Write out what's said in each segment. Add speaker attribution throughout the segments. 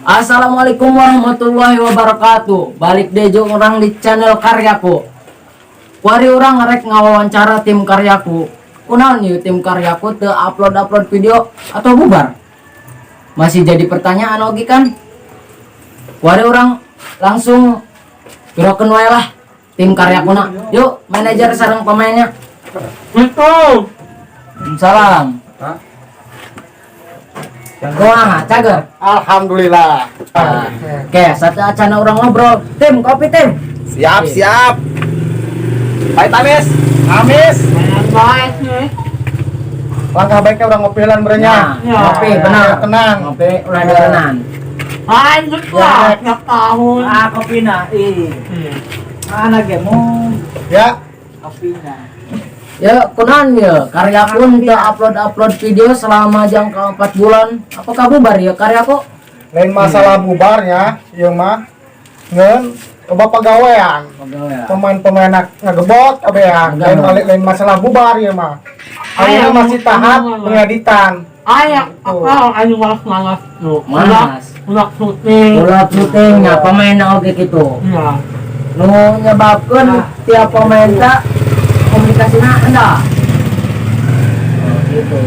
Speaker 1: Assalamualaikum warahmatullahi wabarakatuh. Balik deui jeung urang di channel Karyaku. Kuari urang rek ngawawancara tim Karyaku. Kunaon yeuh tim Karyaku teu upload-upload video atau bubar? Masih jadi pertanyaan oge kan? Kuari urang langsung gerokeun wae lah tim Karyakuna. Yuk, manajer sareng pemainnya.
Speaker 2: Betul.
Speaker 1: Salam. Kumaha, cager?
Speaker 3: Alhamdulillah.
Speaker 1: Nah, oke, sateuacana urang ngobrol. Tim, kopi tim.
Speaker 4: Siap, siap. Baik, Tamis.
Speaker 3: Amis.
Speaker 2: Baik nih.
Speaker 3: Langkah baiknya udah ngopilan berenya.
Speaker 1: Nah,
Speaker 2: Ya.
Speaker 1: ngopi benar.
Speaker 3: Tenang.
Speaker 1: Ngopi ulah deurenan.
Speaker 2: Lanjut lah tiap tahun.
Speaker 5: Ah, kopina. Ih. Mana ge mau
Speaker 3: Ya,
Speaker 5: kopina.
Speaker 1: Ya, kunaon ya, Karyaku teu upload-upload video selama jangka 4 bulan. Apakah bubar ya Karyaku?
Speaker 3: Lain masalah bubarnya, ieu mah. Ngeun loba pagawean. Pemain-pemain ngagebot kabehan. Lain
Speaker 1: Ngagebot.
Speaker 3: Lain masalah bubar ieu mah. Ayeuna masih tahap pengeditan.
Speaker 2: Ayak apa ayo malas-malas tuh.
Speaker 1: Malas.
Speaker 2: Ulah syuting.
Speaker 1: Ulah syutingnya pemain oge gitu.
Speaker 2: Iya.
Speaker 1: Nu nyebabkeun tiap pemain teh komunikasinya rendah. Oh, gitu.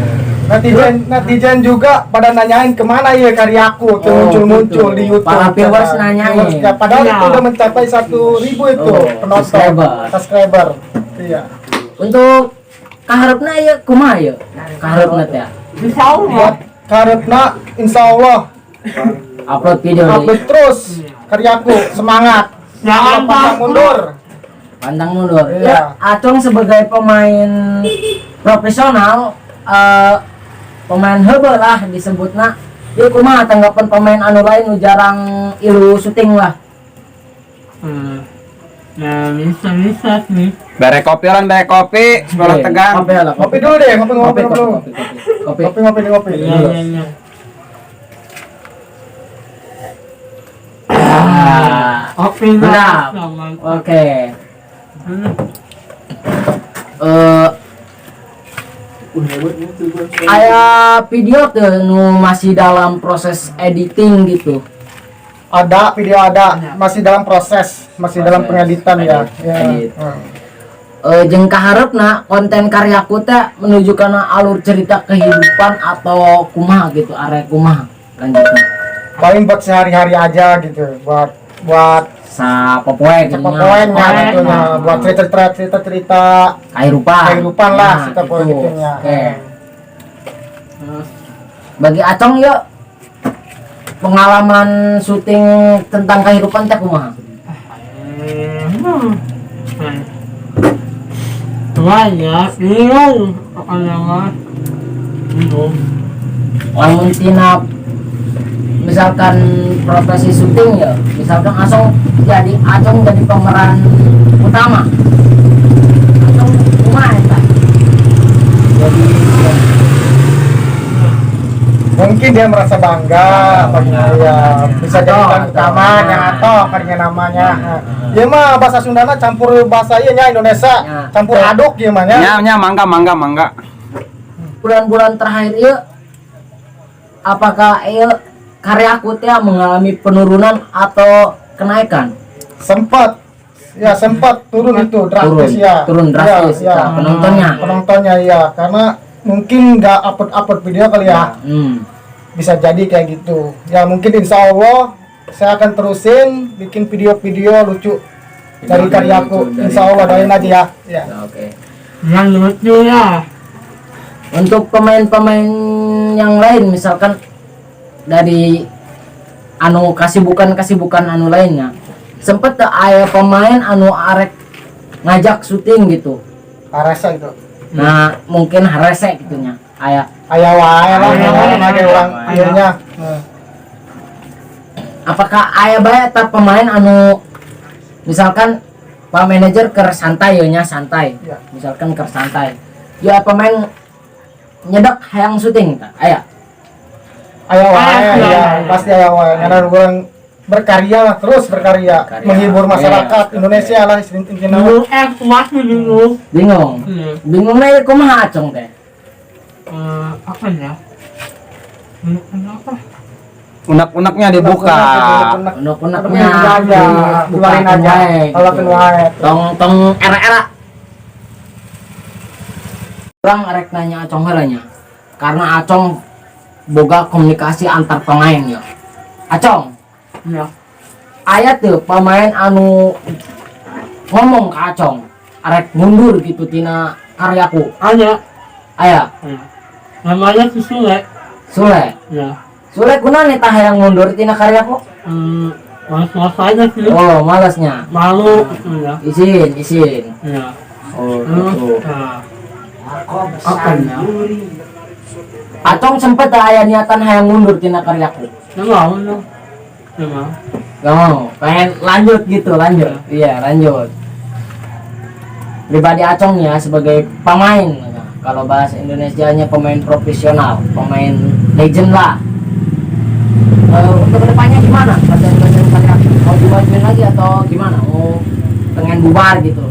Speaker 3: Netizen netizen juga pada nanyain kemana ya Karyaku tuh
Speaker 1: Oh,
Speaker 3: muncul-muncul
Speaker 1: gitu.
Speaker 3: di YouTube.
Speaker 1: Para viewers
Speaker 3: Kata.
Speaker 1: nanyain.
Speaker 3: Viewers, ya, padahal itu udah mencapai 1.000 itu
Speaker 1: Oh,
Speaker 3: penonton,
Speaker 1: subscriber.
Speaker 3: Subscriber. Iya.
Speaker 1: Untuk kaharepna ya kumaha ya? Kaharepna teh
Speaker 2: Insya Allah.
Speaker 3: Buat karepna insya Allah
Speaker 1: upload video deui.
Speaker 3: Upload terus Karyaku, semangat.
Speaker 2: Jangan
Speaker 3: Tidak pantang
Speaker 2: takut.
Speaker 3: Mundur.
Speaker 1: Pantang mundur.
Speaker 3: Iya.
Speaker 1: Ya, Acong sebagai pemain profesional, pemain heubeul lah disebutna. Ya kumaha tanggapan pemain anu lain nu jarang ilu syuting lah?
Speaker 2: Ya bisa bisa sih.
Speaker 4: Bare kopi lan, bare kopi, sekolah
Speaker 1: Oke,
Speaker 4: tegang.
Speaker 1: Kopi lah,
Speaker 3: Ngopi dulu deh, ngopi ngopi
Speaker 1: Kopi,
Speaker 3: ngopi
Speaker 1: kopi,
Speaker 3: dulu.
Speaker 1: Kopi, kopi. Kopi.
Speaker 3: Ngopi ngopi ngopi.
Speaker 2: Iya.
Speaker 1: Ah,
Speaker 2: Oke,
Speaker 1: Mantap. Oke. Aya video tuh nu masih dalam proses editing gitu?
Speaker 3: Ada video, ada, masih dalam proses, masih dalam
Speaker 1: Proses.
Speaker 3: Pengeditan ya.
Speaker 1: Edit,
Speaker 3: Ya.
Speaker 1: edit. Jeung kaharepna konten Karyaku teh menuju kana alur cerita kehidupan atau kumaha gitu, area kumaha lanjutnya?
Speaker 3: Paling buat sehari-hari aja gitu, buat buat
Speaker 1: Sapopoe gitu nya.
Speaker 3: cepet gitu
Speaker 2: Poe.
Speaker 3: Nah, buat cerita-cerita cerita-cerita
Speaker 1: kehidupan
Speaker 3: kehidupan lah,
Speaker 1: Nah,
Speaker 3: cerita
Speaker 1: gitu.
Speaker 3: Gitu nya.
Speaker 1: Oke. Bagi Acong yuk, pengalaman syuting tentang kehidupan teh kumaha?
Speaker 2: Banyak bingung pokoknya mah bingung.
Speaker 1: Lamun tina misalkan profesi syuting ya, misalkan Acong jadi pemeran utama, Acong kumaha eta jadi?
Speaker 3: Mungkin dia merasa bangga,
Speaker 1: Bangga,
Speaker 3: bagi ya bisa jadi
Speaker 1: Atau-
Speaker 3: kan utamanya atau karinya namanya.
Speaker 1: Nah.
Speaker 3: Ya mah bahasa Sundana campur bahasa ieu nya Indonesia,
Speaker 1: Ya.
Speaker 3: campur aduk ieu mah nya.
Speaker 4: Nya nya, mangga mangga mangga.
Speaker 1: Bulan-bulan terakhir ya, apakah ya Karyaku teh mengalami penurunan atau kenaikan?
Speaker 3: Sempat ya, sempat turun itu drastis
Speaker 1: Turun,
Speaker 3: ya.
Speaker 1: turun drastis
Speaker 3: Ya, ya.
Speaker 1: ya, penontonnya.
Speaker 3: Penontonnya ya, karena mungkin nggak upload upload video kali ya. Bisa jadi kayak gitu ya. Mungkin insya Allah saya akan terusin bikin video-video lucu dari
Speaker 1: Video
Speaker 3: karyaku.
Speaker 1: lucu dari
Speaker 3: Insya Allah, doain aja ya, ya.
Speaker 1: Ya, oke.
Speaker 2: Yang lucu ya.
Speaker 1: Untuk pemain-pemain yang lain, misalkan dari anu kasibukan kasibukan anu lainnya, sempet teu aya pemain anu arek ngajak syuting gitu?
Speaker 3: Harese itu.
Speaker 1: Nah, mungkin harese gitu nya aya.
Speaker 3: Aya wae lah.
Speaker 2: Aya wae.
Speaker 3: Lagi orang
Speaker 2: Aya.
Speaker 3: iya nya.
Speaker 1: Apakah aya bae eta pemain anu misalkan pak manajer keur santai ya nya, santai,
Speaker 3: Iya.
Speaker 1: misalkan keur santai ya, pemain nyedak hayang syuting tah aya?
Speaker 3: Aya wae.
Speaker 2: Aya,
Speaker 3: ya
Speaker 2: aya.
Speaker 3: Pasti aya wae karena orang berkarya lah, terus berkarya.
Speaker 1: Berkarya.
Speaker 3: Menghibur masyarakat
Speaker 1: Iya.
Speaker 3: Indonesia lah intinya.
Speaker 2: Bingung, masih bingung.
Speaker 1: Bingung.
Speaker 2: Iya.
Speaker 1: Bingungnya ya kumaha, Acong teh?
Speaker 2: Apa ya? Kenapa?
Speaker 4: Unek-uneknya dibuka.
Speaker 3: Unek-unek.
Speaker 1: Unek-uneknya
Speaker 3: Unek-unek aja, keluarin aja.
Speaker 1: wae, gitu.
Speaker 3: Keluarin wae.
Speaker 1: Tong tong era-era. Urang rek nanya Acong heula nya. Karena Acong boga komunikasi antar pemain ya. Acong,
Speaker 2: Ya.
Speaker 1: aya tuh pemain anu ngomong ke Acong arek mundur gitu tina Karyaku?
Speaker 2: Ada.
Speaker 1: Aya?
Speaker 2: Ya. Namanya si Sule.
Speaker 1: Sule?
Speaker 2: Ya.
Speaker 1: Sule kunaon eta hayang mundur tina Karyaku?
Speaker 2: Malas-malas aja sih.
Speaker 1: Oh, malasnya.
Speaker 2: Malu gitu ya.
Speaker 1: Izin, izin.
Speaker 2: Ya.
Speaker 1: Oh,
Speaker 2: Terus,
Speaker 1: gitu.
Speaker 2: nah, apa ya?
Speaker 1: Acong sempet teh aya niatan hayang mundur tina Karyaku?
Speaker 2: Nggak mau dong. Nggak mau.
Speaker 1: Gak mau, pengen lanjut gitu, lanjut. Iya, lanjut. Pribadi Acong ya sebagai pemain, kalau bahasa Indonesianya pemain profesional, pemain legend lah. Untuk kedepannya gimana? Konten-konten Karyaku mau dimajuin lagi atau gimana? Mau pengen bubar gitu?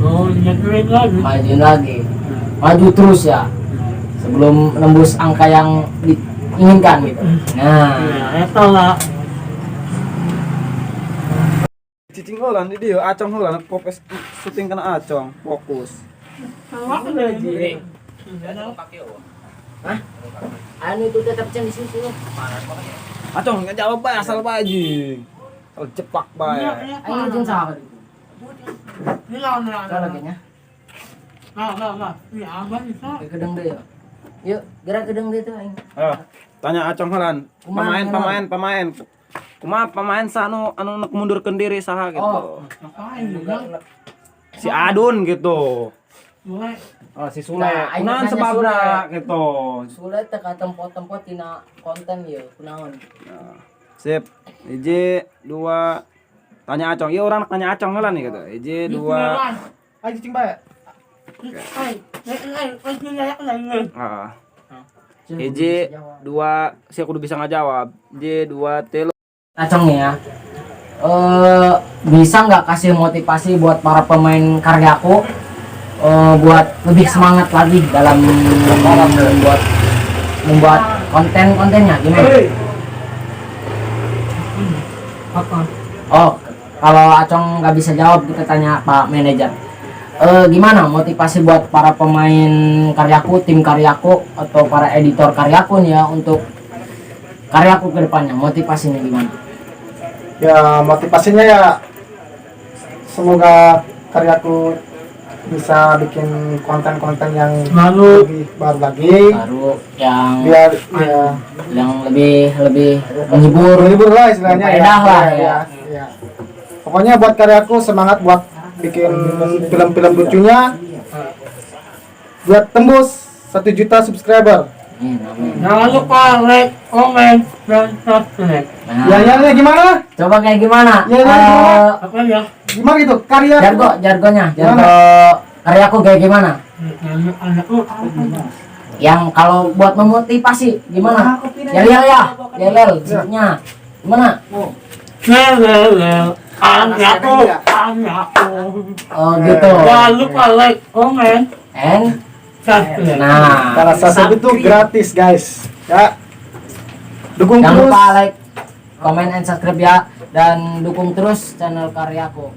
Speaker 2: Mau dimajuin lagi.
Speaker 1: Majuin lagi,
Speaker 2: Ya.
Speaker 1: maju terus ya,
Speaker 2: Ya.
Speaker 1: sebelum nembus angka yang diinginkan gitu. Nah,
Speaker 2: Ya, itu lah.
Speaker 4: Cicing heula di dieu, Acong heula fokus syuting kana Acong, fokus.
Speaker 1: Hah? Anu itu tetap can di situ.
Speaker 4: Acong nggak jawab bae, asal bae anjing. Asal jepak bae.
Speaker 1: Ayo jeung saha itu? Salah kayaknya.
Speaker 2: Nah, nah, nah. Iya, abah bisa.
Speaker 1: Ke kedeng deui ya. Yuk, gerak kedeng deui tuh aing.
Speaker 4: Ayo, tanya Acong heula.
Speaker 1: Kumaha,
Speaker 4: Pemain,
Speaker 1: kumaha?
Speaker 4: Pemain, pemain. Kumaha pemain saha anu anu nek mundurkeun diri saha gitu.
Speaker 1: Oh.
Speaker 2: Ngapain juga?
Speaker 4: Si Adun gitu.
Speaker 2: Mulai.
Speaker 4: Oh, si Sule.
Speaker 1: Nah, aing
Speaker 4: Kunaon
Speaker 1: nanya
Speaker 4: sebabna
Speaker 1: Sule.
Speaker 4: gitu.
Speaker 1: Sule teh ka tempo-tempo tina konten ieu, kunaon?
Speaker 4: Nah, sip. Hiji, dua. Tanya Acong. Iya, urang tanya Acong heula nih gitu. Hiji, dua.
Speaker 3: Ayo cicing bae.
Speaker 4: Ah. Hiji, dua, si kudu bisa ngajawab. Hiji, dua, tilu.
Speaker 1: Acong nih ya. Bisa nggak kasih motivasi buat para pemain Karyaku buat lebih semangat lagi dalam membuat membuat konten-kontennya gimana?
Speaker 2: Apa?
Speaker 1: Oh, kalau Acong nggak bisa jawab, kita tanya Pak Manajer. Gimana motivasi buat para pemain Karyaku, tim Karyaku, atau para editor Karyaku nih ya untuk Karyaku ke depannya? Motivasinya gimana?
Speaker 3: Ya, motivasinya ya semoga Karyaku bisa bikin konten-konten yang
Speaker 2: Baru.
Speaker 3: lebih baru lagi,
Speaker 1: Baru yang
Speaker 3: biar ya
Speaker 1: yang lebih lebih menghibur,
Speaker 3: menghibur lah istilahnya ya.
Speaker 1: Berfaedah lah,
Speaker 3: Ya,
Speaker 1: ya.
Speaker 3: ya, ya. Pokoknya buat Karyaku semangat buat bikin film-film lucunya buat tembus 1 juta subscriber.
Speaker 1: Amin, amin.
Speaker 2: Jangan lupa like, comment, dan subscribe.
Speaker 1: Nah,
Speaker 3: Ya, ya, ya, gimana?
Speaker 1: Coba kayak gimana?
Speaker 3: Ya, ya, gimana?
Speaker 2: Apa ya?
Speaker 3: Gimana gitu? Karya
Speaker 1: Jargo, jargonya, jargo
Speaker 3: Gimana?
Speaker 1: Karyaku kayak gimana?
Speaker 2: Anakku.
Speaker 1: Yang kalau buat memotivasi gimana? Yel yel ya, yel yel maksudnya gimana?
Speaker 2: Lelelel. Anakku, anakku.
Speaker 1: Oh gitu.
Speaker 2: Jangan lupa like, comment,
Speaker 1: And
Speaker 2: subscribe.
Speaker 1: Nah,
Speaker 3: Karena subscribe itu gratis, guys. Ya. Dukung
Speaker 1: jangan
Speaker 3: terus.
Speaker 1: lupa like, comment, and subscribe ya, dan dukung terus channel Karyaku.